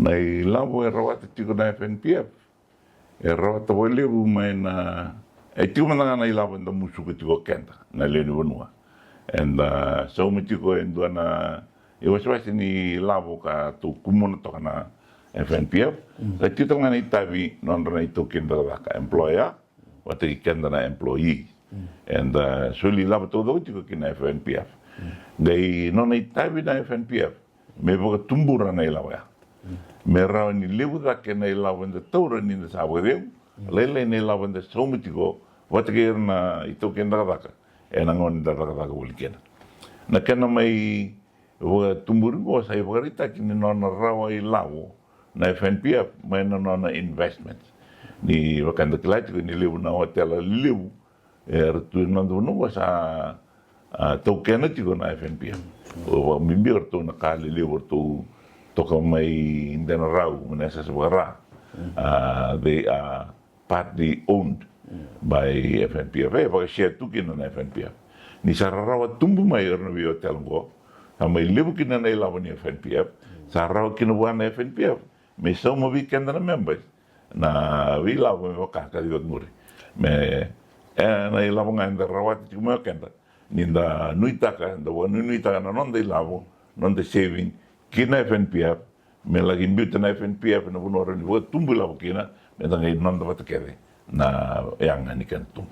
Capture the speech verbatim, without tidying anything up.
Na ilavo e rawata tiko na F N P F, e rawata vakalevu mai na, e tiko mada ga na ilavo eda musuka tiko keda na lewe ni vanua. Eda sauma tiko e dua na iwasewase ni ilavo ka tou kumuna toka na F N P F. Sa tiko tale ga na itavi nodra na itaukei ni cakacaka, employer vata kei keda na employee. Eda soli ilavo taucoko tiko ki na F N P F. Qai nona itavi na F N P F me vakatubura na ilavo ya, me rawa ni levu cake na ilavo eda taura ni da sa vakacegu, lailai na ilavo eda sauma tiko vata kei ira na itaukei ni cakacaka ena gauna eda cakacaka voli kina. Na kena mai vakatuburi qo sa ivakaraitaki ni nona rawa ilavo na F N P F mai na nona investments. Ni vaka eda kila tiko ni levu na otela lelevu era tu ena noda vanua qo sa, a, taukena tiko na F N P F. Vakabibi o ratou na ka lelevu o ratou toka mai Denarau, mai na yasayasa vaka-Ra. A, they are partly owned by F N P F. E vakashare tu kina na F N P F. Ni sa rarawa tubu mai ira na veiotela qo, sa mai levu kina na ilavo ni F N P F, sa rawa kina vua na F N P F me sauma vei keda na members na veilavo me vaka ka cici qori. Me, e, na ilavo ga eda rawata tiko mai o keda ni da nuitaka, da vakanuinuitaka na noda ilavo, noda saving ki na F N P F, me laki biuta na F N P F ena vanua rawa ni vakatubu ilavo kina, me da qai noda vata kece na yaga ni kena tubu.